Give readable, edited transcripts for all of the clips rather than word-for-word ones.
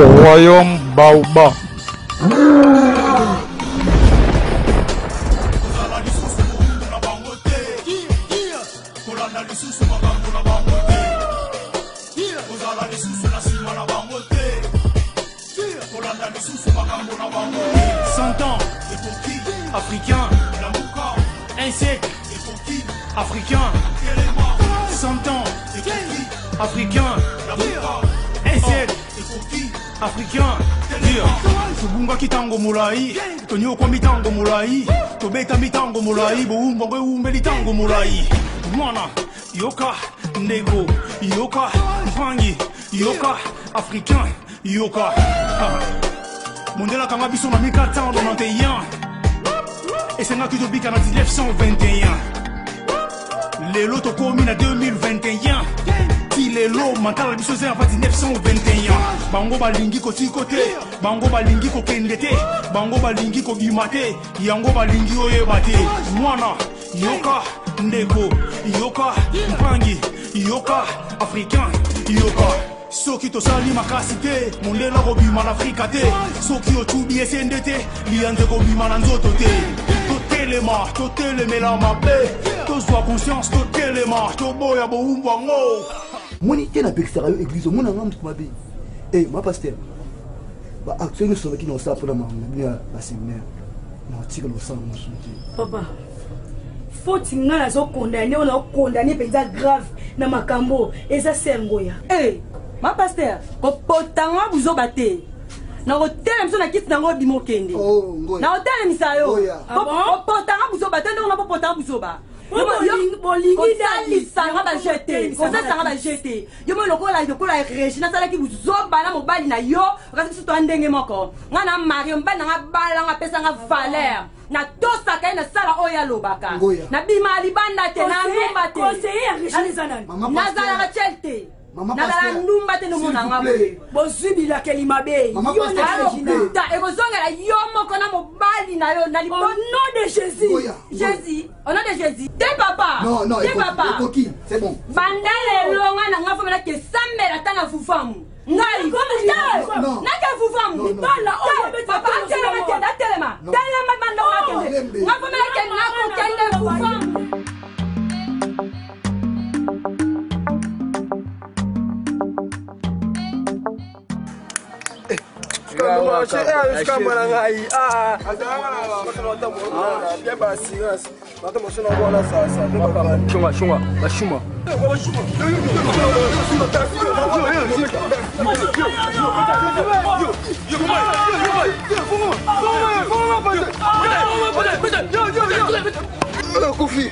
Royaume Baoba. ans africain un siècle africain 100 ans africain un siècle africain tobungaki ntango molai tonyokwami ntango molai tobetami ntango molai bowumbu yango ewumbeli ntango molai mwana yoka ndeko yoka mpangi yoka africain yoka mondele akanga biso na 1491 esengaki tobika na 1921 lelo tokomi na 2021 ti lelo mantala na biso eza ya 1921 bango balingi kotiko te bango balingi kokende te bango balingi kobima te yango balingi oyeba te mwana yoka ndeko yoka mpangi yoka africain yoka soki tosali makasi te mondele akobima na afrika te soki otubi esende te liyanze kobima na nzoto te totelema totelemela mabe tozwa conscience totelema toboya bowumbu yango moni te napekisaka yo eglise omona nga moto mabe e eh, ma paster baaction nyonso olobaki na osala mpona makambo na bino ya baseminaire nakotikala kosala mosusu te papa foti ngai nazokondane oyo nakondane mpenza grave na makambo eza sengoya hey, eh, ma paster kopotanga buzoba te nakotelemisa na kiti nango obima okende oh, nakotelemisa yo ah kopotanga buzoba te ndenge napopotanga buzoba kosalisanga baje te kosalisanga baje te yo moi lokola lokola regina asalaki buzoba na mobali na yo okasi biso toa ndenge moko ngai na mario mobali na nga balanga apesanga valeur natosaka ye nasala oyo alobaka nabima libanda te na ndumba te nazalaka tiel te nazala ndumba te nomona nga boye bozwi bilakeli mabe yonakuta ekozongela yo moko na mobali na yo na nom de jésus jésus au nom de jésus te papa non, non, te papa ekoki c'est bon banda lelo nga na nga fomela kesambela ata na fufamu ngai nake fufamu papa atelema kende atelema telema banda nga kende nga fomela kende nakokende fufamu kamba na ngai shunga shunga bashuma Kofi.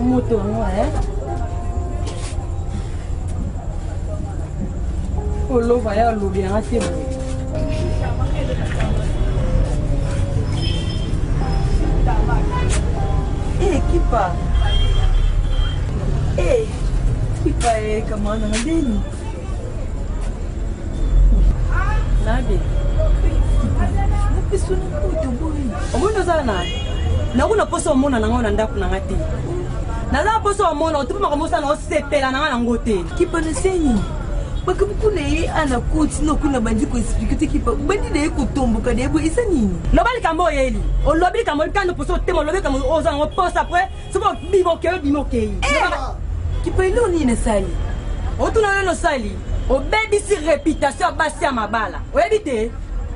Moto yango eh? Olova ya olobi yanga te boye. Eh, kipa. Eh, kipa eh, kamana na beni. Nabe. Biso na poto boyi. Omoni oza na naku na posa omona na ngai na ndako na ngai te. Naza na posa omona otupi makambo osala na osepela na ngai nango te. Kipa na seni. makambo kuna ye ana koti na kuna bandi koexplike te kipa bandi na ye kotomboka na ye boye eza nini loba likambo oyeli olobi likambo kando posa otema olobi likambo oza nango posa apres soki obima okei obima okei eh! kipa eloko nini nasali otuna nano osali obebisi reputation ya basi ya mabala oyebi te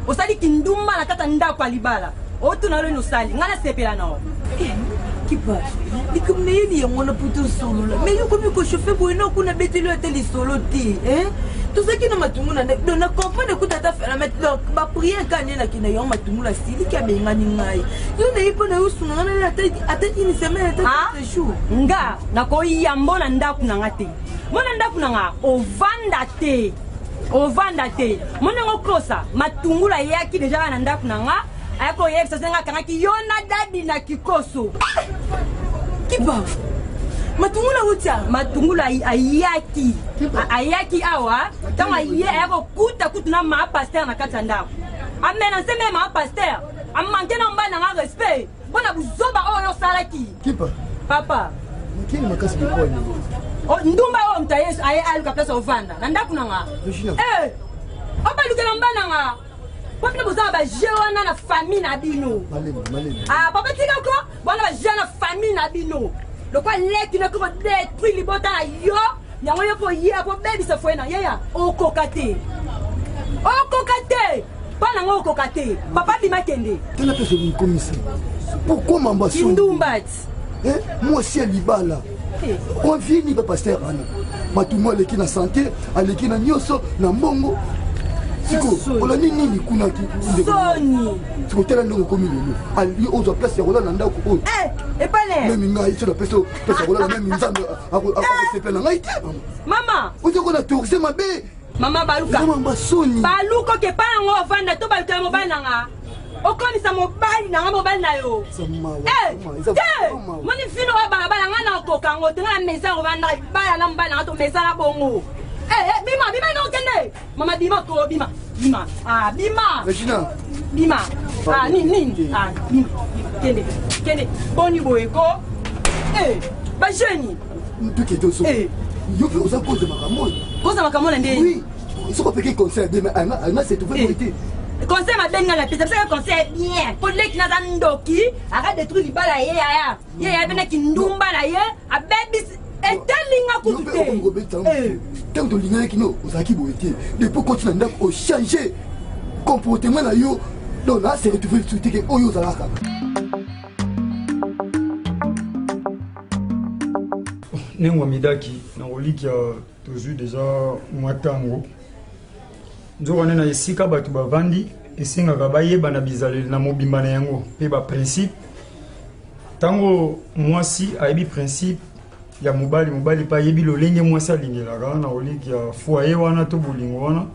osali kindumba na kati ya ndako ya libala otuna loni osali ngai nasepela nao eh, kipa likambo nayeli yango wana mpo tosolola mai yo okomi kochauffe boye na kuna beteli ata lisolo te tozalaki na matungu na donc na comprendre kuta ata fenamete donc bapriere kaka nde nakenda yango matungu na siliki abengani ngai yo naye mpo na yo osunga ngai nani ata une semaine ata ah, quelques jours nga nakoyambo na ndako na nga te mpo na ndako na nga ovanda te Ovanda te. Moni yango kosa. Matungulu ayaki deja kaka na ndako na nga. Ayaki koyebisa se nga akangaki yo na dadi na kikoso. Kipa. Matungulu awuti awa? Matungulu ayaki. Ayaki awa. Ntango aye, ayaki kokuta kutu na ma pasteur na kati ya ndako. Amena nse me ma pasteur. Amanke na mobali na nga respect. Mpo na buzoba oyo osalaki. Kipa. Papa. Makili makasi bikoni. Oh, ndumba oyo moto aye aye aluka place ovanda na ndako na nga. Regina. Eh! Obalukela mba na nga. Po bino boza na ba jeu wana na famille na bino. Malemi, malemi. Ah, papa tika ko, bwana ba jeu na famille na bino. Lokwa leki na ko détruire libota na yo, yango yo ko ye ko bebisa foyer na yeya. Okoka te. Okoka te. Bana ngo okoka te. Papa bima kende. Tala pe soki nkomisi. Pourquoi mamba songi? Kindumba ti. Eh, mwasi ya libala. Envie ni ba pasteur wana. Matungu aleki na santé, aleki na nyoso, na mbongo. Siko, olandi nini kuna ki Soni. Siko tala ndenge okomi lelo. Ali ozwa place ya kolala na ndako oyo. Eh, epale. Meme ngai so napesa place ya kolala meme Nzambe akosepela na ngai te. Mama. Ozo kona tourse mabe. Mama baluka. Mama soni. Baluka oke pa yango ovanda to baluka ya mobali na nga. Okomisa mobali na nga mobali na yo. Eh, te. Moni vino wa balabala nga na okoka yango te nga na mesa ovanda bala na mobali na nga to mesa na bongo. Eh, eh, bima bima ino okende. Mama bima ko bima. Bima. Ah, bima. Regina. Bima. Ah, nini nini. Ah, bima. Kende. Kende. Boni boye ko. Eh, ba jeune. Ntuki toso. Eh. Yo pe oza koza makambo oyo. Koza makambo na ndenge. Oui. Soko peki conseil de mais anga anga c'est tout vrai te. Conseil mabe nga na pesa pesa conseil bien. Po leki naza ndoki, aka détruire libala ye yaya. Ye yaya pe na kindumba na ye, abebisi etali nga kutu te. Ntango tolinganaki no ozalaki boye te. Depuis okoti na ndako ochange comportement na yo donc na se retrouver lisusu te ke oyo ozalaka. Nengwa midaki na kolikia tozwi deja mwa ntango nzoka nde na esika bato bavandi esengaka bayeba na bizaleli na mobimba na yango mpe baprincipe. Ntango mwasi ayebi principe ya mobali, mobali mpe ayebi lolenge mwasi alingelaka na kolikia foyer wana to bolingo wana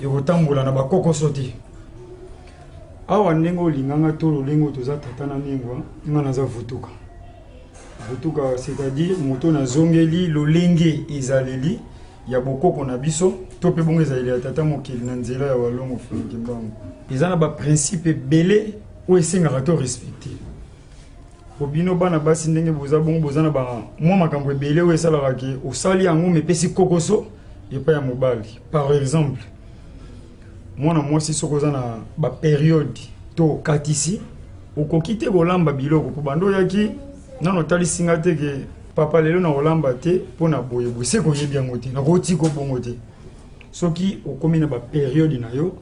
ekotambola na bakokoso te. Awa ndenge olinganga to lolenge oyo toza tata na nengwa, nga naza vutuka. Vutuka, c'est-à-dire moto nazongeli lolenge ezaleli ya bokoko na biso to mpe bongo ezaleli ya tata mokili na nzela ya walongo Frank Mbangu. Eza na ba principe ebele oyo esengaka to respecter. Po bino bana basi ndenge boza bongo boza na ba mwa makambo ebele oyo esalaka ke osali yango mais epesi kokoso epai ya mobali. Par exemple, mwana mwasi soki oza na ba periode to okatisi, okoki te kolamba biloko po bando oyaki nano otalisi nga te ke papa lelo na kolamba te po na boye boye, se koyebi yango te, nakoki ko bongo te. Soki okomi na ba periode na yo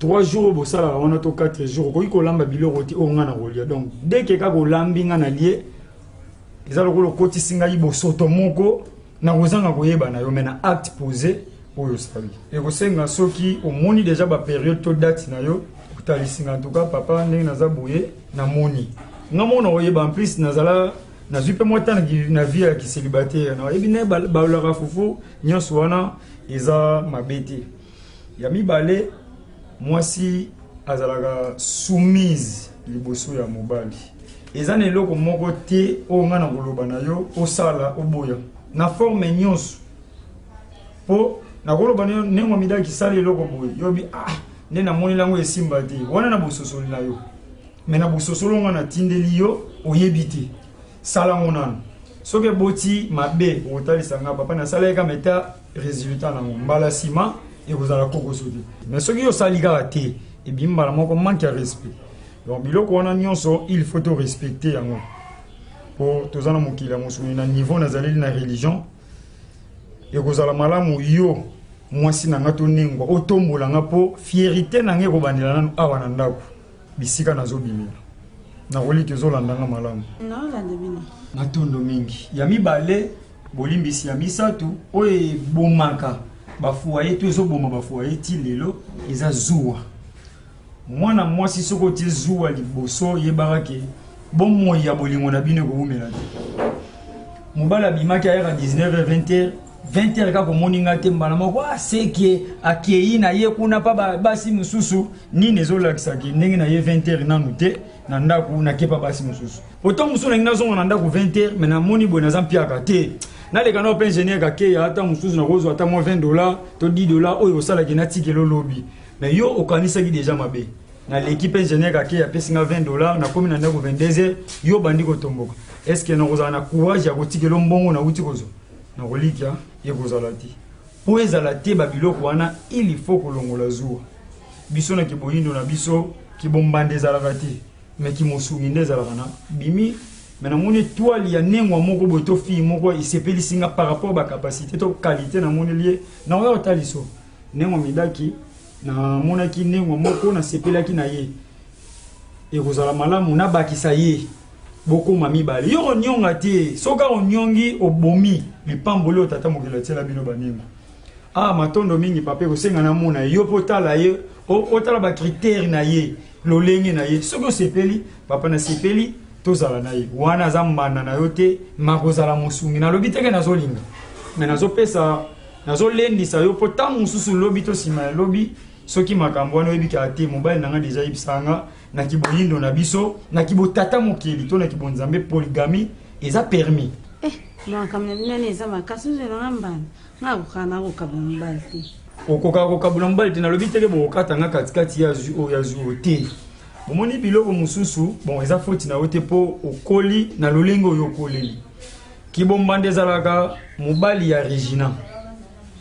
3 jours oyo bosalaka wana to 4 jours, okoki kolamba biloko te oyo nga na kolia. Donc dès que kaka olambi nga na lie, eza lokola okotisi ngai bosoto moko na kozanga koyeba na yo, mais na acte posé oyo osali. Ekosenga soki omoni deja ba periode to date na yo, otalisi nga. En tout cas papa, ndenge naza boye namoni nga moko na koyeba. En plus nazala nazwi mpe mwa temps na vie ya kiselibataire, nayebi nde balolaka fufu nyonso wana eza mabe te. Ya mibale, mwasi azalaka soumise liboso ya mobali. Eza na eloko moko te oyo nga na koloba na yo osala oboya na forme nyonso. Po nakoloba na yo ndenge midaki sala eloko boye, yo bi ah nde namoneli yango esimba te, wana na bososoli na yo. Mais na bososolo nga natindeli yo oyebi te, sala ngo nanu. Soki eboti mabe okotalisa nga papa nasalaki kaka meta résultat nango mbala nsima ekozala kokoso te. Mais soki yo osali kaka te, ebimi mbala moko manque ya respect. Donc biloko wana nyonso il faut to respecter yango. Po toza na mokili ya mosuni na niveau nazaleli na religion, ekozala malamu yo mwasi na nga to nengwa otombola nga po fierité na nga ekobandela nanu awa na ndako bisika nazobimela. Nakoliki ozolanda nga malamu. Naolanda bino. Matondo mingi. Ya mibale, bolimbisi ya misato oyo ebomaka ba foyer to ezoboma ba foyer ti lelo eza zuwa. Mwana mwasi soki otie zuwa liboso, yebaka ke bomoi ya bolingo na bino ekowumela te. Mobali abimaki ayaka dix-neuf heures, vingt heures, 20 heures kaka omoni nga te mbala moko aseke ah, akei na ye kuna mpa basi mosusu. Nini ezolakisaki ndenge na ye 20 heures nanu te na ndako nakepa basi mosusu. Otango mosusu nalingi nazonga na ndako 20 heures, me namoni boye naza mpiaka te, naleka nao mpe ingénieur kakeya, ata mosusu nakozwa ata mwa 20 dollars to 10 dollars oyo osalaki natikela olobi. Me yo okanisaki deja mabe. Naleki mpe ingénieur kakeya apesi nga 20 dollars, nakomi na ndako 22 heures, yo obandi kotomboka. Est ce que nakozala na courage ya kotikela mbongo nauti kozwa? Nakolikya ekozala te. Mpo ezala te babiloko wana, il faut kolongola zuwa. Biso na kiboyindo na biso, kibombanda ezalaka te, me kimosungi nde ezalaka. Na bimi, me namoni étoile ya nengwa moko boye to fille moko esepelisi nga par rapport bacapacité to qualité namoneli ye, nakoya kotaliso nengwa midaki. Namonaki nengwa moko, nasepelaki na ye, ekozala malamu nabakisa ye, bokóma mibale. Yo konyonga te, soki onyongi obomi lipamboli oyo tata mokili atiela bino banengo. Ah, matondo mingi papa, ekosenga namona ye, yo mpo otala ye, otala bacritère na ye, lolenge na ye. Soki osepeli, papa, nasepeli, tozala na ye. Wana aza mbanda na yo te, makozala mosungi. Nalobi teke nazolinga, me nazopesa, nazolendisa yo mpo ntango mosusu lobi to nsima ya lobi, soki makambo wana oyebi kaka te, mobali na nga deja yebisaka nga na kiboyindo na biso, na kibotata mokili to na kibonzambe, polygamie eza permis. Eh, makambo na bino wana eza makasi. Ozelanga mbanda, nga akokaka na kokaba mobali te. Okokaka kokabula mobali te. Nalobi teke bokokata nga katikati, ya zwi oyo, ya zwi oyo te. Bomoni biloko mosusu, bon, eza foti na yo te mpo okoli na lolenge oyo okoleli. Kibombanda ezalaka mobali ya Regina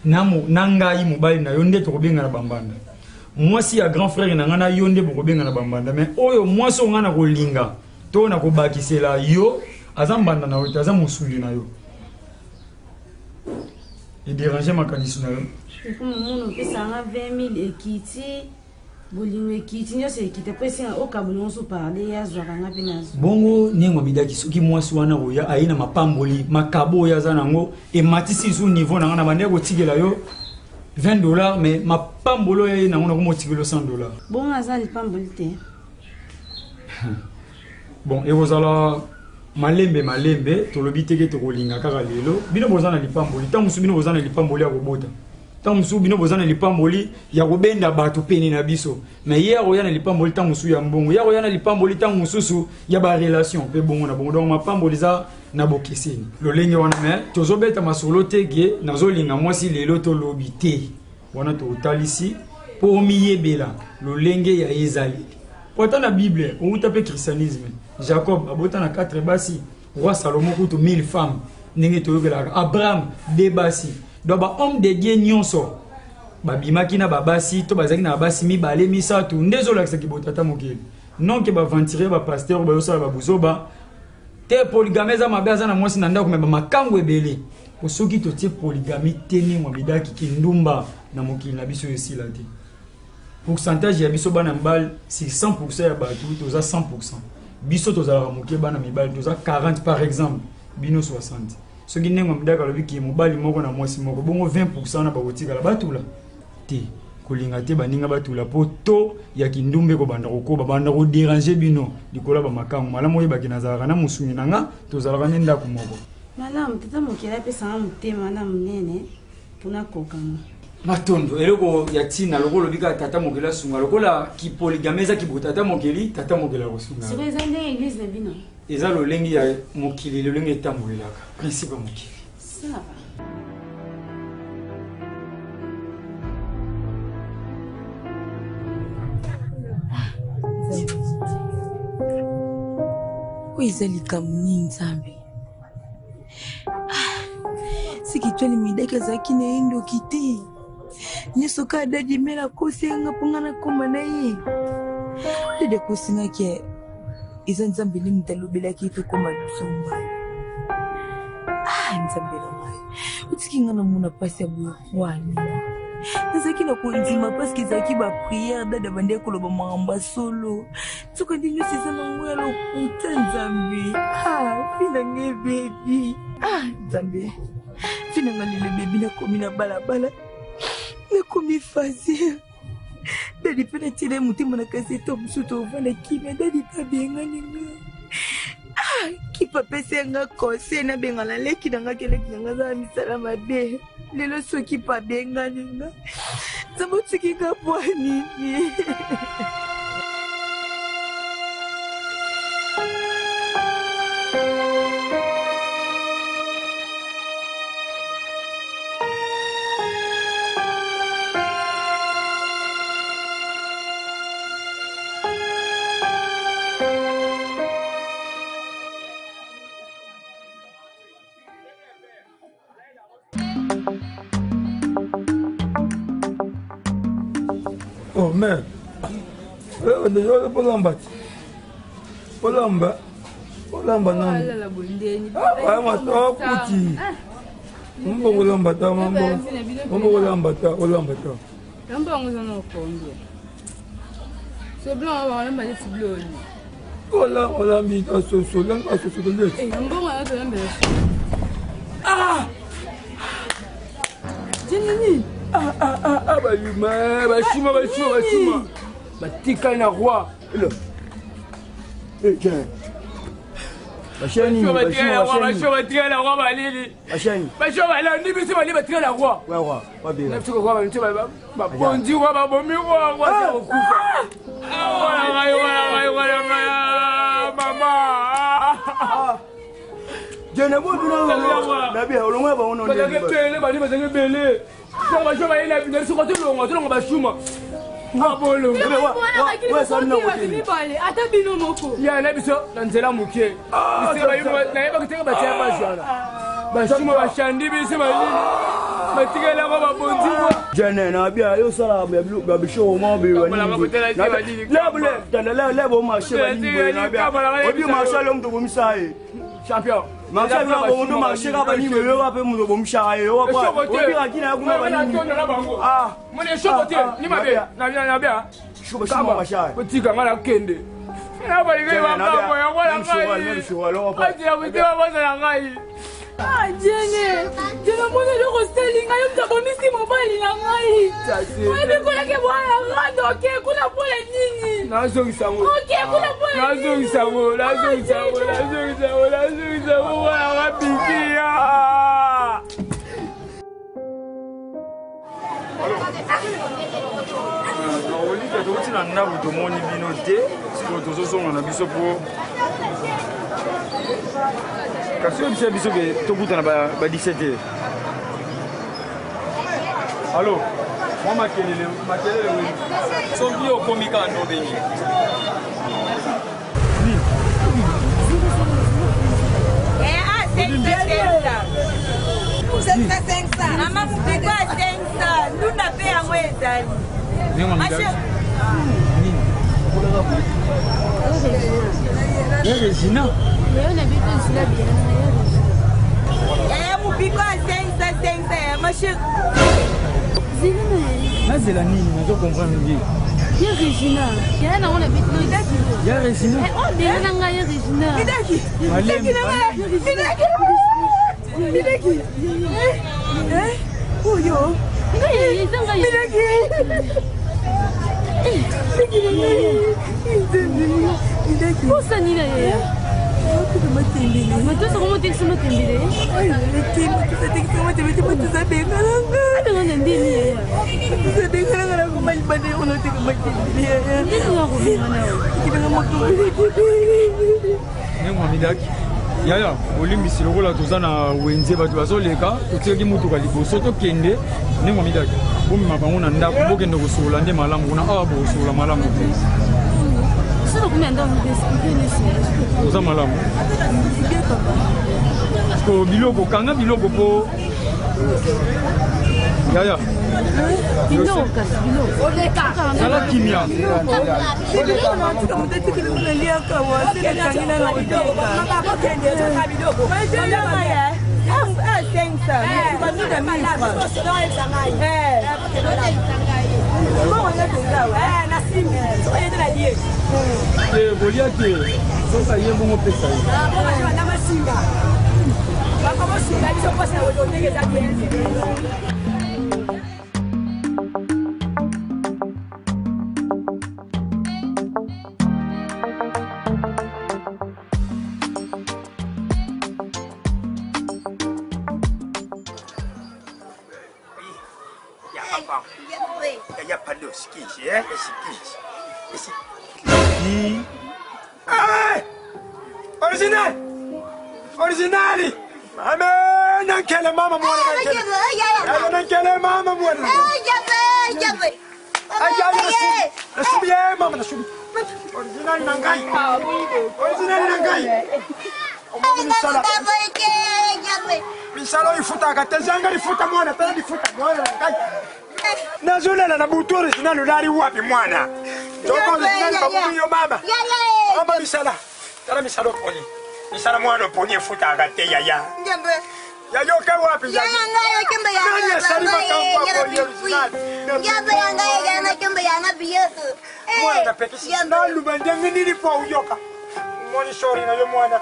na, na ngai mobali na yo nde tokobengana bambanda. Mwasi ya grand frère na ngai na yo nde bokobengana bambanda. Mais oyo mwasi oyo ngai na kolinga to na kobakisela yo, aza mbanda na yo te, aza mosungi na yo. Ederange makanisi na yo. Ekomomona opesanga 20 000, ekiti bolingo, ekiti nyonso, ekiti mpo esenga okabona nyonso parle ye azwaka, nga mpe nazwa. Bongo nengo midaki, soki mwasi wana oya aye na mapamboli, makabo oyo aza nango ematisi lisusu niveau na ngai, na bandeki kotikela yo 20 dollars, mais mapamboli oyo aye nango nakomotikela yo 100 dollars. Bongo aza lipamboli te? Bon, ekozala malembe malembe. Tolobi teke tokolinga kaka lelo. Bino boza na lipamboli, ntango mosusu bino boza na lipamboli ya kobota, ntango mosusu bino boza na lipamboli ya kobenda bato pene na biso, mais ye akoya na lipamboli ntango mosusu ya mbongo, ye akoya na lipamboli ntango mosusu ya barelation mpe bongo na bongo. Donc mapamboli eza na bokeseni lolenge wana. Mais tozobeta masolo te ke nazolinga mwasi lelo, tolobi te wana, totalisi mpo omiyebela lolenge ya ezaleli. Po ata na Bible outa mpe christianisme, Jacob abota na 4 basi, roi Salomo kutu 1000 femmes ndenge toyokelaka, Abraham de basi. Donc bahomme de Dieu nyonso babimaki na babasi to bazalaki na babasi mibale, misato. Nde ezolakisaki botata mokili, non ke baaventurier, bapasteur oyo bazosala babuzoba te. Polygamie eza mabe, aza na mwasi na ndako, me bamakango ebele. Po soki totie polygamie te, ndenge bidaki kindumba na mokili na biso esila te. Pourcentage ya biso bana mibali sur 100 ya bato, toza 100, biso tozalaka moke. Bana mibali toza 40 par exemple, bino 60. Soki ndenge midaka alobi ke mobali moko na mwasi moko, bongo 20 wana bakotikala batula te. Kolinga te baninga batula mpo to ya kindumba ekobanda kokoba, banda kodéranger bino likolo ya bamakango. Malamu oyebaki nazalaka na mosungi na nga, tozalaka nde ndako moko. Malamu, tata mokili apesanga motema na monene mpona kokanga. Matondo. Eloko ya ntina, lokola olobi kaka tata mokili asunga, lokola kipolygamie eza kibotata mokili, tata mokili akosunga. Sikoyo eza ndenge église na bino? Eza lolenge ya mokili, lolenge etambolelaka, principe ya mokili. Ça va. Oyo eza likambo nini, Nzambe? Siki twali midaki azalaki na ye ndoki te, nyonso kaka dadi mela akosenga mpo nga nakóma na ye. Dadi akosengaki, eza Nzambe nde moto alobelaki ye tokóma biso mobali. Ah, Nzambe na ngai, otiki nga namona mpasi ya boye wani? Nazalaki na kondima parceke ezalaki baprière, dada bandeki koloba makambo ya solo, nzoka nde nyonso eza nango ya lokuta. Nzambe, ah, fi na ngai ebebi. Ah, Nzambe, fi na ngai lelo ebebi. Nakomi na balabala, nakomi facile. Dadi mpe natiela ye motema na kasi eto mosusu tovanda kimia, dadi mpe abengani nga. Ah, kipa apesi nga conseil nabengana leki na nga ke leki na nga aza na misala mabe lelo soki pa abengani nga nzambe otiki nga mpo nini? Oh merde. Olamba ti. Olamba. Olamba nani? Kuti. Mbongo olamba ta mambo. Mbongo olamba ta, olamba ta. Mbongo eza na combien? Ce blanc olamba neti bloni. Ola olambi ta soso, olamba soso toleti. Mbongo ya tolambela. Ah! Nini? Ah ah ah ah bayuma, bashuma bashuma bashuma. Batikali na roi. Elo. Eh, tiens. Bashani, bashuma bashuma batikali na roi balili. Bashani. Bashuma balandi biso bali batikali na roi. Ouais roi, wa Na biso roi balinti babondi roi babomi roi roi se kokufa. Wala ngai wala ngai wala ngai mama. Jene bo bino na bi olongo ba ono Bazalaki ebele bali bazalaki ebele. Soko bashuma bayeli na biso tolonga tolonga bashuma. Ngabolo. Mibale ata bino moko. Ya na biso na nzela moke. Nayebaki teke batia basi wana. Bashuma bashandi biso banini. Batikelako babondi kwa. Jene na bi yo sala ba bi show mo bi wa ni. Le le le le bo marché ba ni na bi. Obi marché lo mto bomisa ye. Champion. Marché ba bo ndo marché ka ba ni me wa pe mto bomisa ye. Wa pa. Obi ka kina kuna ba ni. Ah, mone shoko te ni mabe na na na bia. Shoko shoko marché. Botika nga na kende. Na ba lingi ba ba ya wala ngai. Atia butima boza ngai. Ah, Jene, Jene mona eloko osali ngai, yo moto abomisi mobali na ngai. Oyebi kolaki bwana rando, oke kuna mpona nini? Nazongisa yango. Oke kuna mpona nini? Nazongisa yango, nazongisa yango, nazongisa yango, nazongisa yango, mwana nga bikia. Olika tokoti na ndako tomoni bino te, sikoyo tozozonga na biso mpo kasi oyo biso biso ke tokutana ba 17 heures. Alo, mwa makelele makelele weni soki okomi kaka nde obengi. Mama mopiko ya 500 ndunda mpe yango ezali. Regina. Yaya mopiko ya 500 500 ya ma chérie. Nazela nini? Nazo comprendre te. Ya Regina, yaya nango na beti Ya Regina. Oh, ndenge na ngai ya Regina. Midaki. Midaki na ngai. Midaki. Midaki. Eh? Oyo. Ngai eza ngai. Midaki. Midaki na ngai. Midaki. Posa nini na ye? Oteka matembele. Matosa komo otekisa matembele? Otekisa matembele te matosa abengalanga. Abengana ndeni yaya? Matosa abengalanga na koma libanda yango naoteka matembele yaya. Ndeni ya kobengana yo? Otekanga matembele. Ndenge Midaki. Yaya, olimbisi lokola toza na wenze bato bazoleka, totikaki motuka liboso tokende. Ndenge Midaki, bomema bango na ndako, bokende kosolola nde malamu kuna awa bokosolola malamu te. Oza malamu. Ko biloko, kanga biloko po yaya. Zala kimia. Te kolia te, soki aye bongo pesa ye. Ya papa. Ya pardon, sikisi, eh? Sikisi. Sikisi. Eh! Original! Original! Mama, nankele mama mwana nankele. Mama nankele mama mwana. Ay ay nasubi. Nasubi eh mama nasubi. Original nangai. Original nangai. Omoni misala. Misala oyo ifutaka te zanga lifuta mwana tala lifuta mwana nangai. Nazolela na butu original olali wapi mwana? Joko original babomi yo mama. Mama misala. Tala misala oponi. Misala mwana oponi efutaka te yaya. Yaya oke wapi? Nani asali makambo ya poni original? Mwana napekisi naluba ndenge nini po oyoka. Moni sori na yo mwana.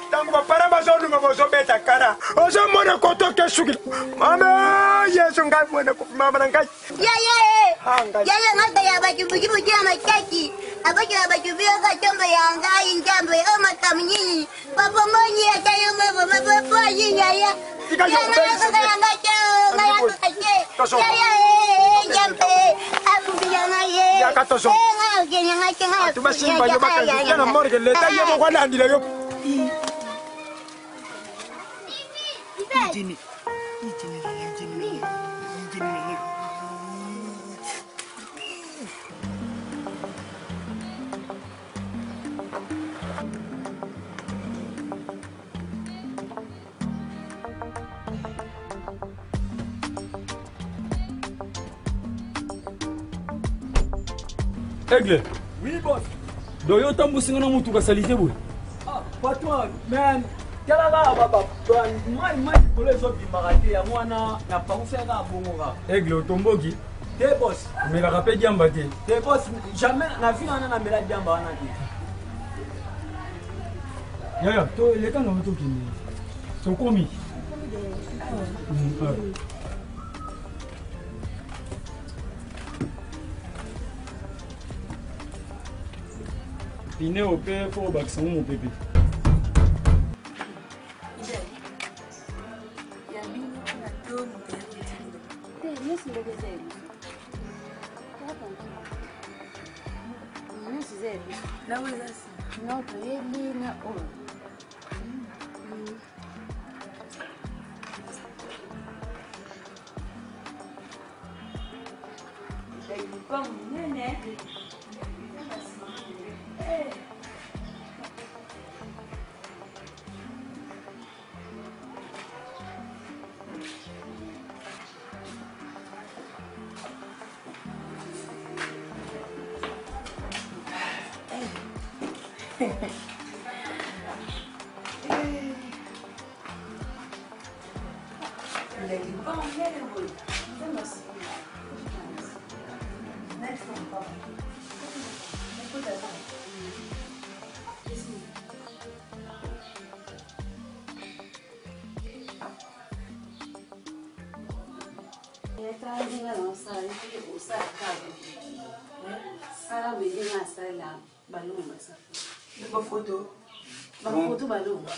Ntango bapara bazoluma bozobeta kara ozomona kotoka esuki mama yesu ngai mwana mama na ngai Yaya ngata ya bakibukibuki ya makaki abaki ya bakibuyoka chombo ya ngai njambo o makamu nyinyi papomonyi yatayomabomabopoyinyaya bato basimba yo bakanzika na morgue leta ye moko alandila yo Aigle. Oui, boss. Donc yo tambusi nga na mutuka salite boye. Ah, patron, man, tala kaka ba mai mai likolo ezobimaka te yango wana napangusaki kaka bongo kaka. Aigle otomboki. Te boss. Omelaka mpe diamba te. Te boss, jamais na vie wana namela diamba wana te. Yaya, to leka na tokende. Tokomi. Pine oyo mpe fo obakisa ngo mopepe. Nyonso eza ya biso. Na toyebi na oyo.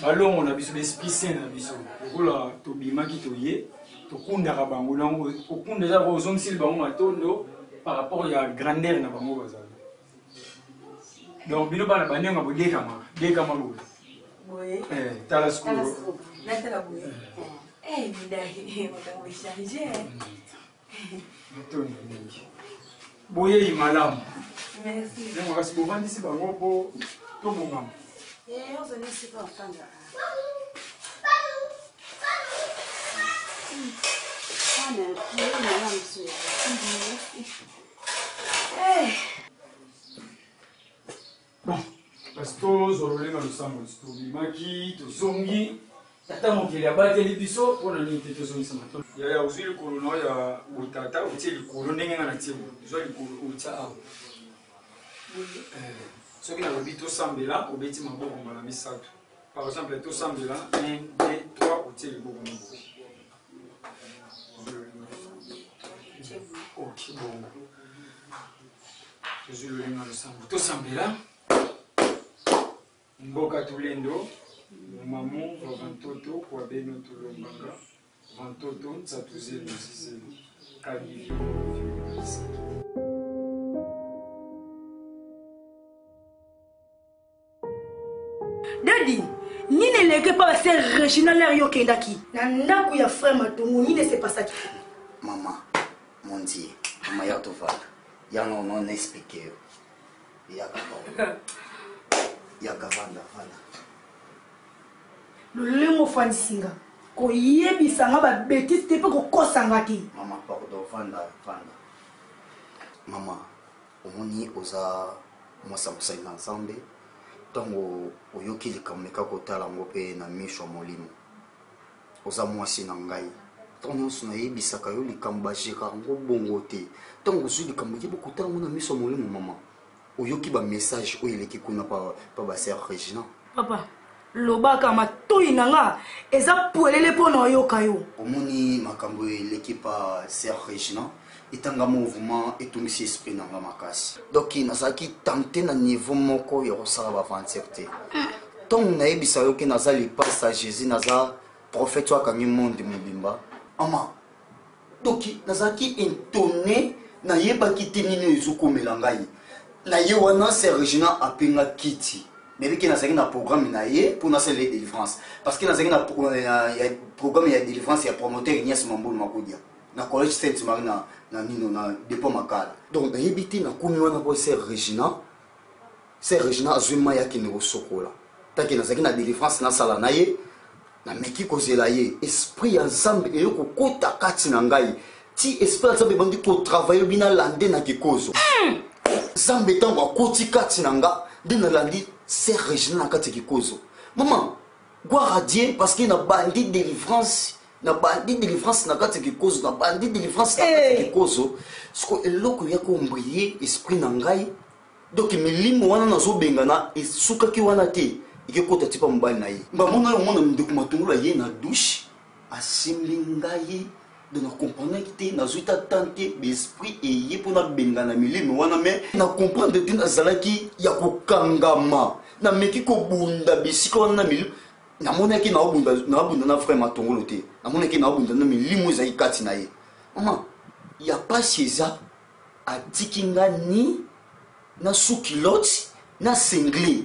Balongo na biso baesprit saint na biso lokola tobimaki toye tokundaka bango donc kokunda eza kozongiseli bango matondo par rapport ya grandeur na bango bazali donc bino bana bandenga bodekamaka dekama boye eh, tala sikoyo Eh, Midai, makambo echange. Matondo mingi boyei malamu Merci. ndenge kasi bovandisi bango mpo tobongama Eh, ozali esika ofanda. Wana, boyei malamu so ya. Bon, kasi tozwa lolenge ya losambo tobimaki tozongi tata mokili abateli biso mpo na nini te tozongisa matondo yaya ozwi likolo na oyo ya botata otie likolo ndenge nga natie boye ozwa likolo otia awa Eh, soki nalobi tosambela obeti maboko mbala misato par exemple tosambela 1 2 3 otie liboko na boye ok bongo tozwi lolenge ya losambo tosambela mboka tulendo mamu va vantoto kwa beno tulombanga vantoto nsatu zelu zizelu. Natalaki Daddy, nini eleki epa ba sœur Regina lere yo okendaki na ndako ya frère Matongo nini esepasaki? Mama, mon Dieu, mama ya tovanda. Ya non non expliquer yo. Yaka Yaka vanda vanda. Lolenge ofandisi nga koyebisa nga ba bêtises te mpe kokosa nga te. Mama pardon vanda vanda. Mama, omoni oza mwasi ya mosali na Nzambe, ntango oyoki likambo meka kotala yango mpe na miso ya molimo. Oza mwasi na ngai, ntango nyonso nayebisaka yo likambo bagera yango bongo te. Ntango ozwi likambo yeba kotala yango na miso ya molimo mama. Oyoki ba message oyo eleki kuna pa, pa ba sœur Regina? Papa, lobaka matoyi na nga eza pwelele mpo na oyoka yo. Omoni makambo eleki pa sœur Regina etanga mo vraiment etungisi esprit na nga makasi. Donc nazalaki tente na niveau moko ya kosala ba aventure te. Ntango nayebisa yo ke naza lipasa Jésus, naza prophète oyo akangi monde mobimba. Mama, Donc nazalaki intonne, nayebaki te nini oyo ezokomela ngai. Na ye wana sœur Regina apenga kiti. Nayebi ke nazalaki na programme na ye mpo nasala ye délivrance. Parce que nazalaki na ya programme ya délivrance ya promoteur Ignace Mambulu Makudia na collège Sainte Marie na na nino na dépôt Makala. Donc nayebi te nakomi wana mpo sœur Regina Sœur Regina azwi mai akende kosokola. Tant que nazalaki na délivrance nasala na ye, nameki kozela ye. Esprit ya Nzambe eye kokota kati na ngai. Ti esprit ya Nzambe ebandi kotravaille obi nalande na kikozo. Nzambe ntango akoti kati na nga nde nalandi Sœur Regina na kati ya kikozo. Maman, gloire à Dieu parce que nabandi délivrance nabandi délivrance na kati ya kikozo, nabandi délivrance na kati ya kikozo. Siko eloko ya kombrie esprit na ngai Donc milimo wana nazobengana esukaki wana te, ekekota ti pa mobali na ye. Bamona yo omona ndeko Matungulu aye na douche asimbi ngai, donc na comprendaki te, nazwi ta temps te, baesprit eye mpo nabengana milimo wana, mais na comprendre te, nazalaki ya kokangama, nameki kobunda bisika wana na milimo, namonaki naobunda na frère Matungulu te, namonaki naobunda na milimo ezalaki kati na ye. Mama ya pasi eza atiki nga ni na sous culotte na singlet,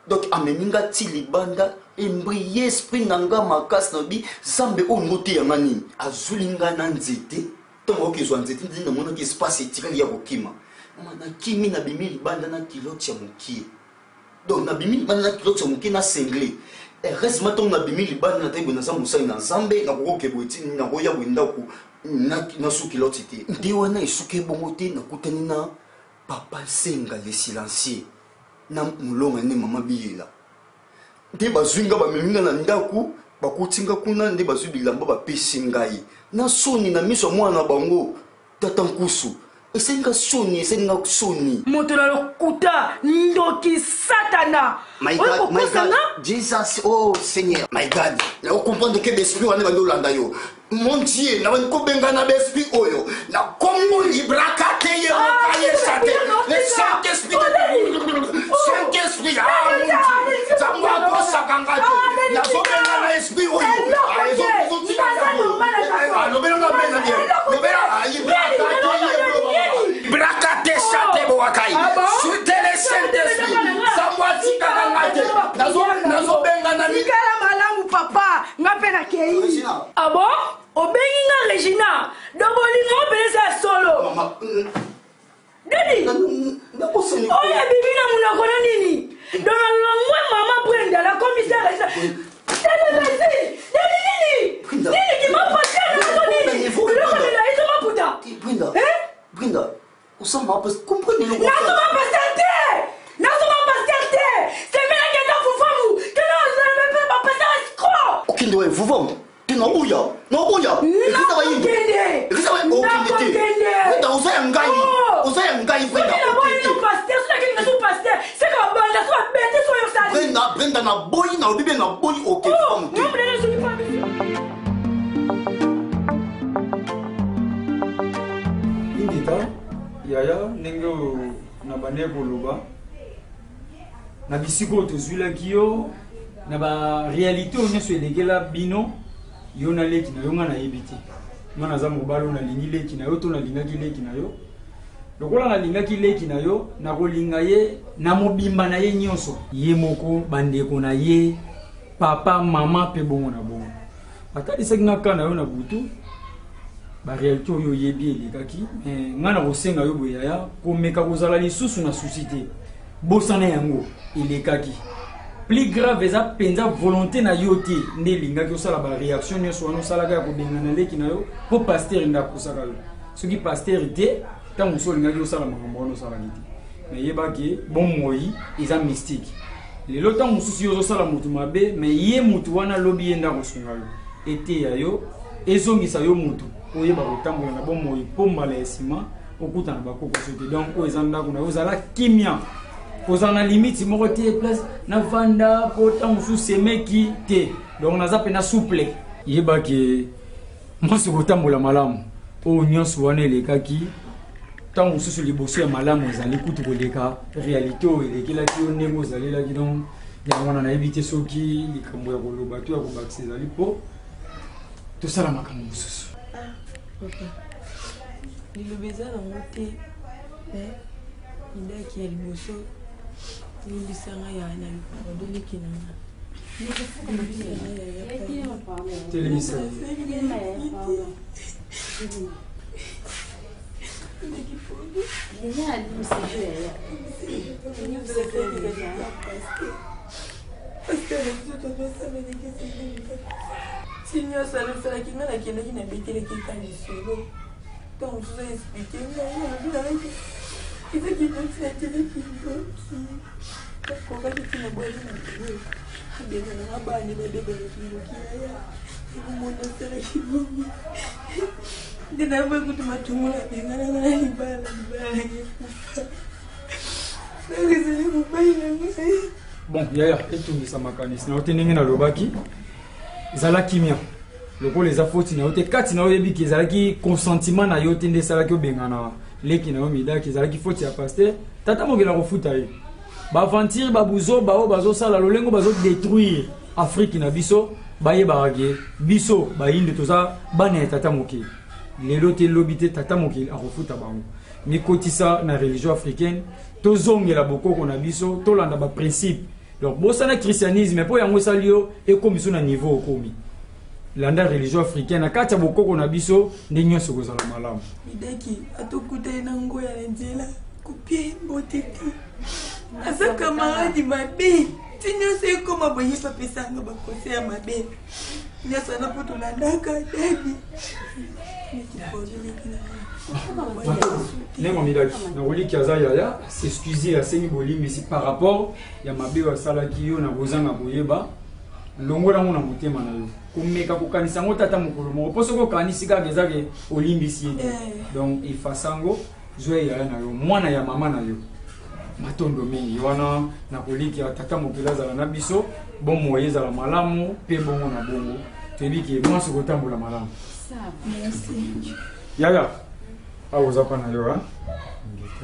donc amemi nga ti libanda, embrie esprit na nga makasi, nalobi Nzambe oyo ngo teya nga nini? Azwili nga na nzete, ntango akoki ezwa nzete nde namonaki espace etikali ya kokima. Mama nakimi, nabimi libanda na culotte ya mokie, donc nabimi libanda na culotte ya mokie na singlet. Heureusement ntango nabimi libanda natali boye naza mosali na Nzambe, nakoki kokende boye ti nakoya boye ndako na sous culotte te. Nde wana esuki ebongo te, nakutani na papa Nsenga le silencieux na molonga nde mama Biyela, nde bazwi nga bamemi nga na ndako, bakuti nga kuna, nde bazwi bilamba bapesi ngai na soni na miso ya mwana na bango tata Nkusu. Esali nga soni, esali nga soni. Moto na lokuta, ndoki, satana. My God, my God, Jesus, oh Seigneur, my God. Na comprendre que l'esprit wana bandi olanda yo. Mon Dieu, na bandi kobengana l'esprit oyo. Na kombo libraka te ye mokaye sate. Le Saint-Esprit de Saint-Esprit, ah mon Dieu. Nzambe akosaka nga te. Nazobengana esprit oyo. Ah, ezotika yango. Lobela nga bena bien. Lobela libraka te ye. Braka te sate bowakai. Sutele Saint-Esprit. Nzambe atikaka nga te. Nazobengana tikala malamu papa, nga mpe nakei. Ah bon? Obengi nga Regina? Donc bolingo mpenza eza ya solo. Dadi, oyo ebimi na monoko na nini? Donc nalongwe mama Brenda nakomi sœur Regina. Telemesi, Dadi nini? Nini kimapasa na nini? Biloko milayi to maputa? Brenda, Brenda, osamba comprendre eloko. Nazoma pasteur te! Nazoma pasteur te! Semelaki eza fufamu! Kena ozala mpe bapasteur escroc! Okende wapi fufamu? Te naboya, naboya. Eglise bayimbi. Eglise bayimbi. Okende te. Brenda oza ya ngai. Oza ya ngai Brenda. Okende te. Pasteur, soki akende na pasteur, seka banda so abete so yo sali. Brenda, Brenda naboyi, nalobi bien naboyi okende fufamu te. Ingeta yaya, ndenge oyo na bandaki koloba na bisika oyo tozwilaki yo na ba réalité oyo nyonso elekela bino, yo na leki na yo, nga nayebi te. Nga naza mobali oyo nalingi leki na yo to nalingaki leki na yo. Lokola nalingaki leki na yo, nakolinga ye na mobimba na ye nyonso. Ye moko, bandeko na ye, papa, mama mpe bongo na bongo. Atalisaki nga ka na yo na butu, ba réalité oyo oyebi elekaki, mais nga nakosenga yo boye yaya, komeka kozala lisusu na souci te. Bosana yango, elekaki. Plus grave eza mpenza volonté na yo te nde elingaki osala ba réaction nyonso wana osalaka ya kobengana leki na yo mpo pasteur nde akosaka yo. Soki pasteur te, ntango mosusu olingaki osala makambo wana osalaki te. Mais yeba ke bomoi eza mystique. Lelo ntango mosusu yo ozosala motu mabe, mais ye motu wana lobi ye nde akosunga yo. Eteya yo, ezongisa yo motu, oyeba kotambola na bomoi mpo mbala ya nsima okutana bakokoso te. Donc oyo eza ndako na yo, ozala kimia. Kozala na limite moko te, place navanda mpo ntango mosusu semeki te. Donc naza mpena souple. Yeba ke mwasi kotambola malamu, oyo nyonso wana elekaki ntango mosusu liboso ya malamu ezali kutu koleka réalité oyo elekelaki yo ndenge ozalelaki. Donc yango wana nayebi te soki likambo ya koloba to ya kobakisa ezali mpo tosala makambo mosusu. Ah, papa, liloba eza nango te, mais midaki ya liboso limbisanga ya na pardon leki na nga. Telemisa. Ti nyonso alosalaki nga nakendaki nabetelaki ka lisolo ntango mosusu aexplike ngai alobi nalaki eza kindoki nakelaki ndoki nakokaki ntina bwaki na boye abengananga bana babebana kindoki yaya ekomona asalaki bongo nde naboyi kutu matungola abengananga na libala libala nange ekufa nakezali mobali na ngai. Bon yaya, etungisa makanisi na yo te ndenge nalobaki, zala kimia. Lokola eza foti na yo te, kati na yo oyebi ke ezalaki consentiment na yo te nde esalaki obengana leki na yo Midaki, ezalaki foti ya pasteur. Tata mokili akofuta ye. Ba aventure, ba buzoba oyo bazosala, lolengo bazodétruire Afrique na biso, bayebaka ke biso bayindo toza bana ya tata mokili. Lelo te lobi te, tata mokili akofuta bango. Mikotisa na religion africaine, tozongela bokoko na biso, tolanda ba principe. Donc bosana christianisme mpo yango esali yo ekomi so na niveau okomi. Landa religion africaine na kati ya bokoko na biso nde nyonso ekozala malamu. Midaki atokutani na ngoya na nzela kopie mbote te, aza kamaradi mabe ti nyonso ekoma boye bapesanga bakose ya mabe nyonso wana mpo tolandaka dadi. Ndenge Midaki nakoliki aza yaya, s'excuse, asengi bolimbisi par rapport ya mabe oyo asalaki yo na kozanga koyeba. Longola yango na motema na yo, komeka kokanisa yango tata mokolo moko, mpo soki okanisi kaka eza ke olimbisi ye te. Donc efasa yango, zwa yaya na yo, mwana ya mama na yo. Matondo mingi wana nakoliki tata mokili azala na biso, bomoi ezala malamu mpe bongo na bongo. Toyebi ke mwasi kotambola malamu. Yaya, awa oza mpa na yo,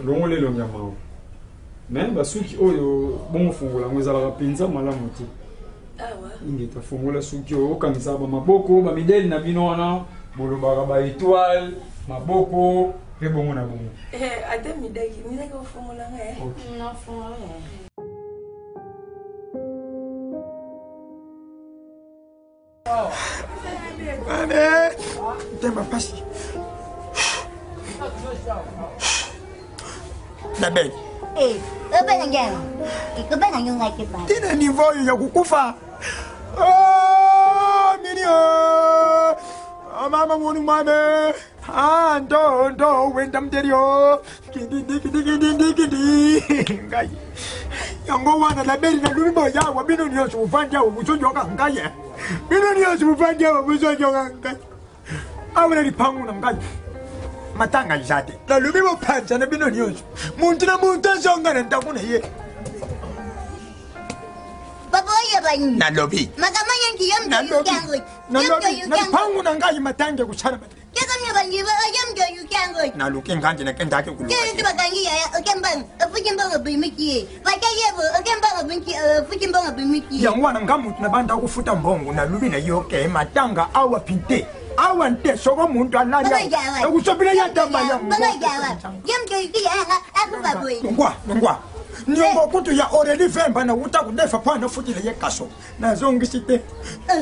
longola elongi ya mawa. Me basuki oyo bongo fongola yango ezalaka mpenza malamu te. Ingeta, fongola suki oyo, okangisaka bamaboko bamidele na bino wana bolobaka ba étoile maboko mpe bongo na bongo. Ata midaki midaki ofongola ngai. Mame, motema mpasi. La belle. Tina niveau oyo ya kokufa. Oh, milio. Oh, mama moni mame. Ah, ndo ndo wenda mterio. Kindi kindi kindi kindi. Ngai. Yango wana la belle na lumi boya wa bino nyonso bovandi awa bozonyoka ngai. Bino nyonso bovandi awa bozonyoka ngai. Awa na lipango na ngai. Matanga eza te. Nalobi bopanzana bino nyonso. Muntu na muntu azonga na ndako na ye. Papa oyo bani. Nalobi. Makambo nyonso yo mto Nalobi. yukango. Nalobi na lipango na ngai matanga ekosala Kaka myo bangi ba yo mto yukango. Naluki ngandi nakendaki kuluka. Te bakangi yaya oke mbongo ofuti mbongo obimisi ye batali ye boye oke mbongo obimisi ofuti mbongo obimisi ye. Yango wana nga mutu nabanda kofuta mbongo nalubi na yo ke matanga awa pinte awa nte soko muntu alali ekusopile ya tamba yango. Longwa longwa niongo kutu ya Aurélie Vemba na wuta kudefa po anafutile ye kaso nazongisi te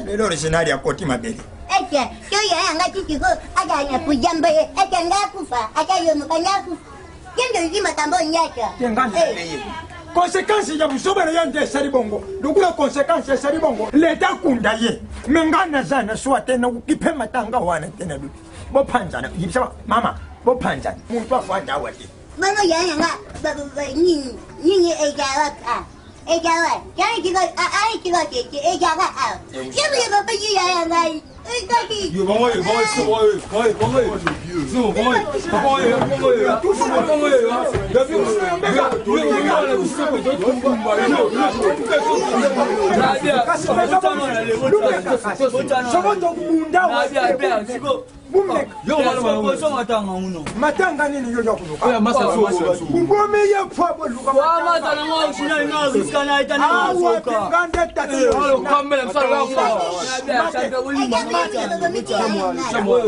lelo original ya koti mabele. Ete to yaya nga ti sikoyo azala na kujamba ye ete nga akufa ata yo moko nga akufa ye nde ozwi makambo oyo nyonso te nga nalele ye conséquence ya buzoba na ye nde esali bongo lokola conséquence esali bongo leta akunda ye me nga naza na swa te nakokipe matanga wana te na luti bopanzana yebisa mama bopanzana moto afanda awa te bongo yaya nga nini nini ezalaka ezala ayi ezala awa ye moye bapesi yaya ngai Yo, bango ye, bango ye, bango ye, bango ye, bango ye, bango ye, bango ye, bango ye, matanga nini yo yakuluka ngome ye pwa boluka ngande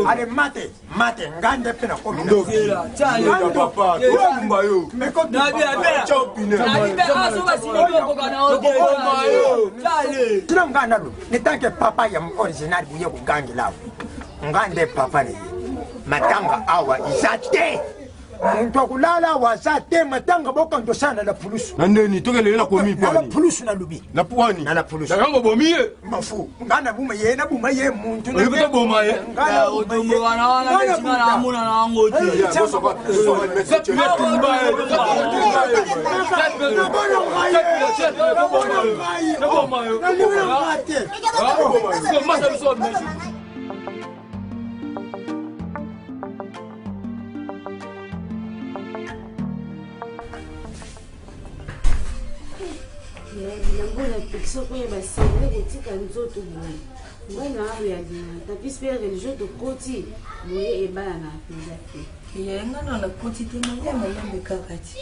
ale mate mate ngande mpe nakomi tina nganda lo netanke papa ya original buye kugangela nga nde papa na ye matanga awa eza te moto akolala awa aza te matanga bokanto osala na la pulusu na ndeni tokelele na komi na la pulusu nalobi na pwani na la pulusu nakango bomi ye mafu nga na buma ye na buma ye muntu oyebi toboma ye Yango napekisa koyeba sende kotika nzoto boye ngai na awa ya lina tapis mpe religio tokoti boye ebalana mpenza te. Ye nga na nakoti te nalia malembe kaka ti.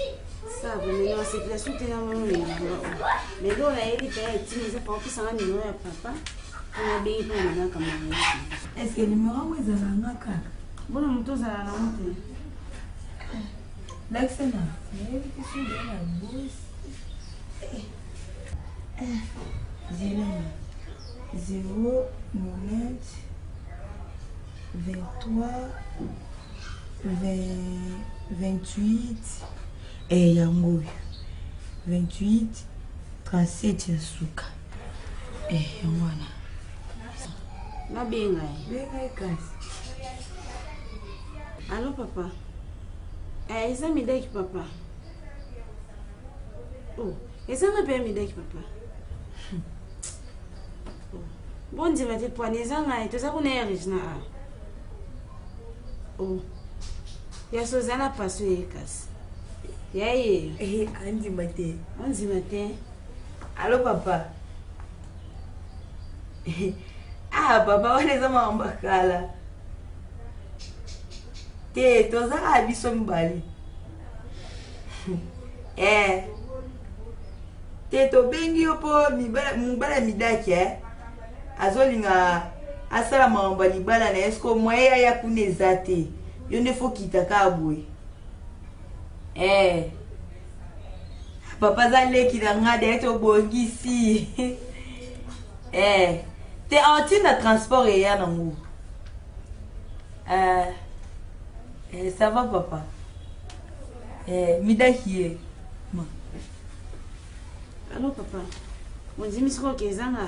Sava mene wasepela su te na mono elanga oyo lelo nayebi mpe etini eza pa opesanga nimero ya papa mpo nabengi mpo na manaka mariage. Est-ce que nimero yango ezala nga kaka? Bona moto ozala nango te. Lakisa na nayebi te soki na bosi. Zela na 0 90 23 28 eh, yango oyo 28 37 ya suka eh, yango wana. Nabenga ye. Benga ye kasi. Allo papa. Eh, eza midaki papa. Oh, eza nga mpe midaki papa. Oh, bondima te pwani eza ngai toza kuna ya Regina a. Oh. Ya so oza na paso ye kasi. Ya ye. Eh, andima te. Andima te. Allo papa. Ah papa wana eza makambo ya kala. Te toza kaka biso mibale. Eh. Te tobengi yo mpo mobala ya midaki eh. Azolinga asala makambo ya libala na ye siko moyen ya ya kuna eza te. Yo nde fo kita kaka boye. Eh. Papa aza leki na nga deya tobongisi. Eh. Te aotinda transport eya nango. Eh. Eh, ça va papa. Eh, midaki ye. Ma. Allo papa. Ondimi sikoyo ke eza nga.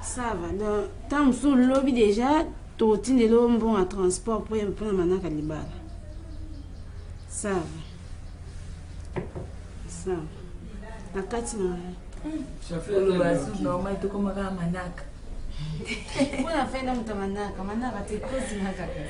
Ça va. Donc ntango mosusu lobi déjà totindeli yo mbongo ya transport mpo mpona manaka libala. Ça va. Ça va. Na kati na ngai. Oloba su normal tokoma kaka manaka. Mpona fenda moto ya manaka, manaka te kozinga kaka.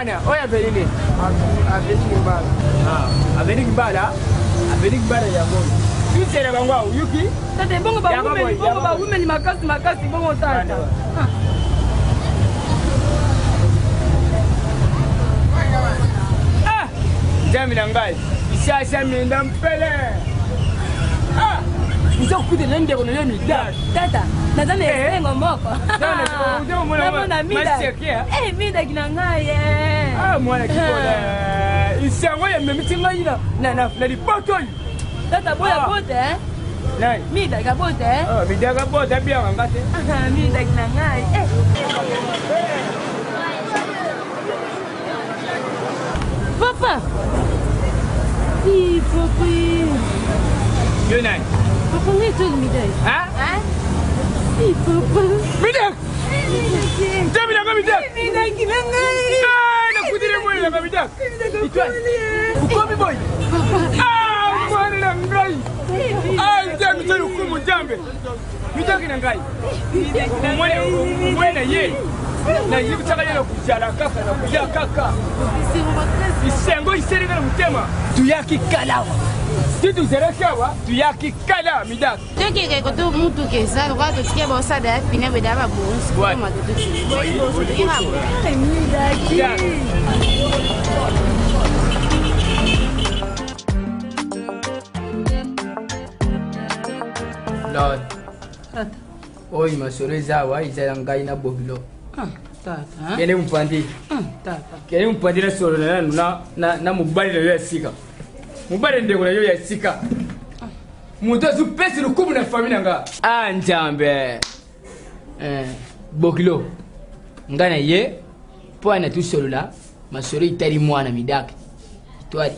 Wana oyo aveni nini? Aveni Kimbala. Ah, aveni Kimbala. Aveni Kimbala yango. Tusela bango awa oyuki? Tata ebongo bawumeli bongo bawumeli makasi makasi bongo tata. Ah! Nzambe na ngai isasa minda mpele ah! oza kokutana na ndeko na yo midage tata naza na eh? esengo moko namona midaki na ngai ah, mwana kikola isango ememisi ngai na lipoto oyo tata boya bote nani midaka bote midaka bote abianga nga te midaki na ngai Papa! Ih, papa! Yo nani? Papa ngai etoli midai. Hein? Ih, papa! Midai! Nzambe na ngai midai! Midaki na ngai! Ah, nakuteli mwana na ngai midai! Okomi boye? Ah, mwana na ngai! Ah, Nzambe to lokumu Nzambe! Midaki na ngai! Omoni na ye! Nayebisaka ye na kozala kaka na koya kaka esengo iseleka na motema tuyaki kala awa ti tozalaki awa tuyaki kala midaki tokeke koto mutuka eza lokola totike bosada ya pine beda babongisi koma Lord. Oyo masolo eza awa eza ya ngai na bobilo. Kende mopandi. Kende mopandi na solo na nanu na mobali na yo ya sika. Mobali ndeko na yo ya sika. Moto azopesa lokumu na fami na nga. Ah Nzambe. Eh, bokilo. Ngai na ye mpo ana tosolola masolo etali mwana midaka. Etwali.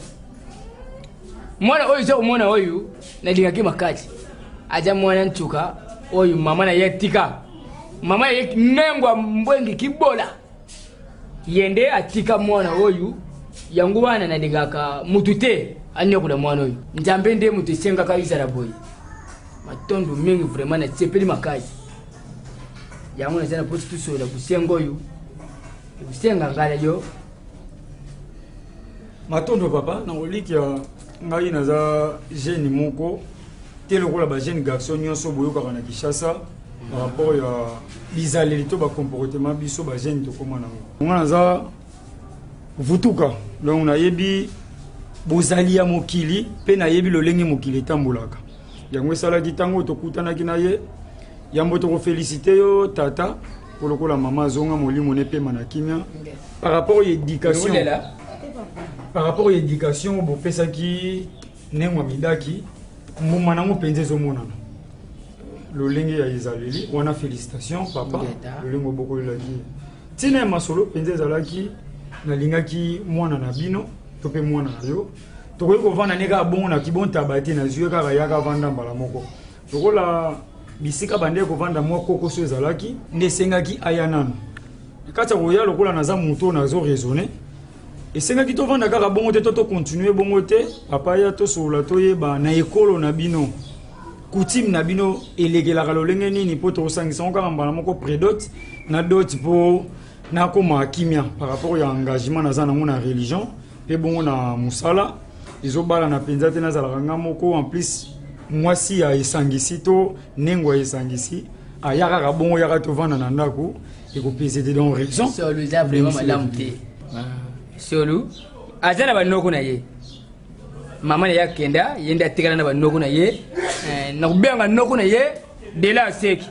Mwana oyo eza komona oyo nalingaki makasi. Aza mwana ntuka oyo mama na ye atika. Mama ye nengwa mbwengi kibola. Ye nde atika mwana oyo yango wana nalingaka mutu te anyokola mwana oyo. Nzambe nde mutu esengaka ezala boye. Matondo mingi vraiment nasepeli makasi. Yango naza na posi tosolola bosengo oyo. Ekosenga ngai na yo. Matondo papa, nakolikia ngai naza jeune moko te lokola ba jeune garçon nyonso boyokaka na Kinshasa par rapport ya bizaleli to ba comportement biso ba jeune tokoma nango. Nga naza vutuka donc nayebi bozali ya mokili mpe nayebi lolenge mokili etambolaka. Yango esalaki ntango tokutanaki na ye yambo tokofelisite yo tata mpo lokola mama azonga molimo ne pema na kimia par rapport ya éducation par rapport ya éducation bopesaki nengwa midaki mbuma nango mpenza ezomonana lolenge ya ezaleli wana félicitation papa lolenge obokolelaki ye ntina ya masolo mpenza ezalaki nalingaki mwana na bino to mpe mwana na yo tokoki kovanda ne kaka bongo na kibontaba te nazwi ye kaka yaka vanda mbala moko lokola bisika bandeki kovanda mwa kokoso ezalaki nde esengaki aya nanu na kati ya koya lokola naza moto oyo nazo raisonne esengaki tovanda kaka bongo te to tokontinue bongo te papa ya tosolola toyeba na ekolo na bino coutume na bino elekelaka lolenge nini mpo tokosangisa yango kaka mbala moko predot na dot mpo nakoma kimia par rapport ya engagement naza nango na religion mpe bongo na mosala ezobalana mpenza te nazalaka nga moko en plus mwasi ya esangisi to nengo ya esangisi aya kaka bongo yaka tovanda na ndako ekopese te donc raison solo eza vraiment malamu te solo aza na banoko na ye mama na ye akenda ye nde atikala na banoko na ye nakobenga noko na ye dela aseki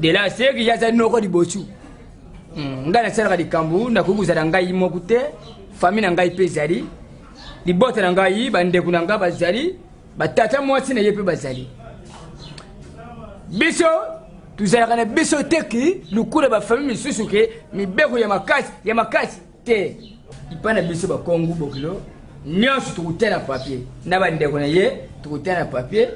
dela aseki ye aza noko libosu ngai nasalaka likambo nakoki kozala ngai moko te fami na ngai mpe ezali libota na ngai bandeko na ngai bazali batata mwasi na ye mpe bazali biso tozalaka na biso te ki lokola bafami misusu ke mibeko ya makasi ya makasi te epai na biso bakongo bokilo nyonso tokuta na papier na bandeko na ye tokuta na papier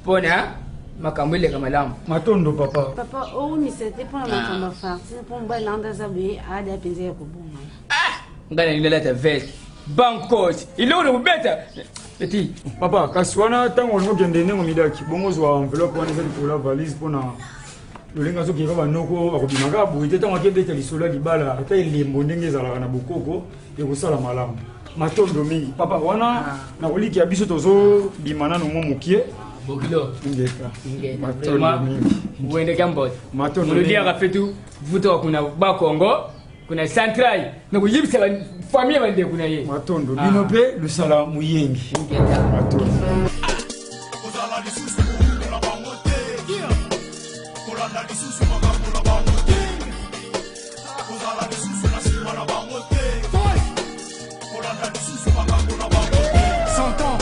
mpo na makambo eleka malamu matondo papa papa owumisa te mpo na makambo ya fartine mpo mobali na nde aza boye aada mpenza ya kobonga ngai nalingi nalata veste bankos eloko na kobeta eti papa kasi wana ntango olingi okende ndenge omidaki bongo ozwa enveloppe wana eza likolo ya valise mpona Lolenge azokeka banoko bakobima kaka boye te ntango akebeta lisolo ya libala ata elembo ndenge ezalaka na bokoko ekosala malamu. Matondo mingi papa wana ah. Nakolikia biso tozobima nano mwa mokie. Bokilo ingeta. Matondo mingi. Wende kambote. Matondo. Mulodiaka fetu vutoka kuna bakongo kuna central na koyebisa famille ya bandeko na ye. Matondo bino mpe lusala moyengi. Matondo. Kozala lisusu na bango te, kolanda lisusu makambo na bango te, kozala lisusu na nsima na bango te, kolanda lisusu makambo na bango te. 100 ans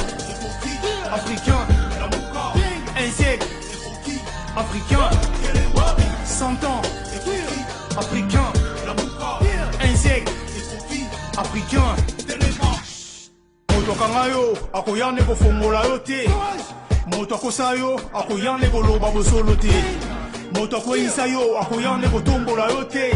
africain, un siècle africain, 100 ans africain, un siècle africain. Moto akanga yo akoya nde kofongola yo te, moto akosa yo akoya nde koloba bosolo te, moto akweyisa yo akoya nde kotombola yo te,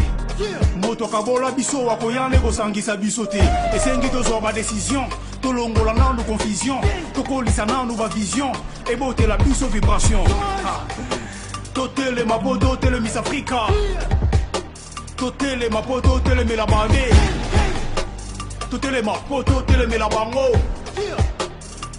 moto akabola biso akoya nde kosangisa biso te. Esengi tozwa badecision, tolongola nanu confusion, tokolisa nanu bavision, ebotela biso vibration. Totelema po totelemisa Afrika, totelema po totelemela bande, totelema po totelemela bango,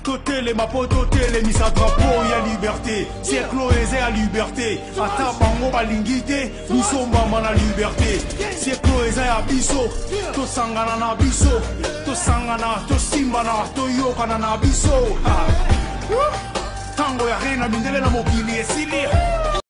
totelema po totelemisa drapeau ya liberté. Siècle oyo eza ya liberté, ata bango balingi te, biso mbamba na liberté. Siècle oyo eza ya biso, tosangana na biso, tosangana, tosimbana, toyokana na biso. Ntango ya reine mindele na mokili esili.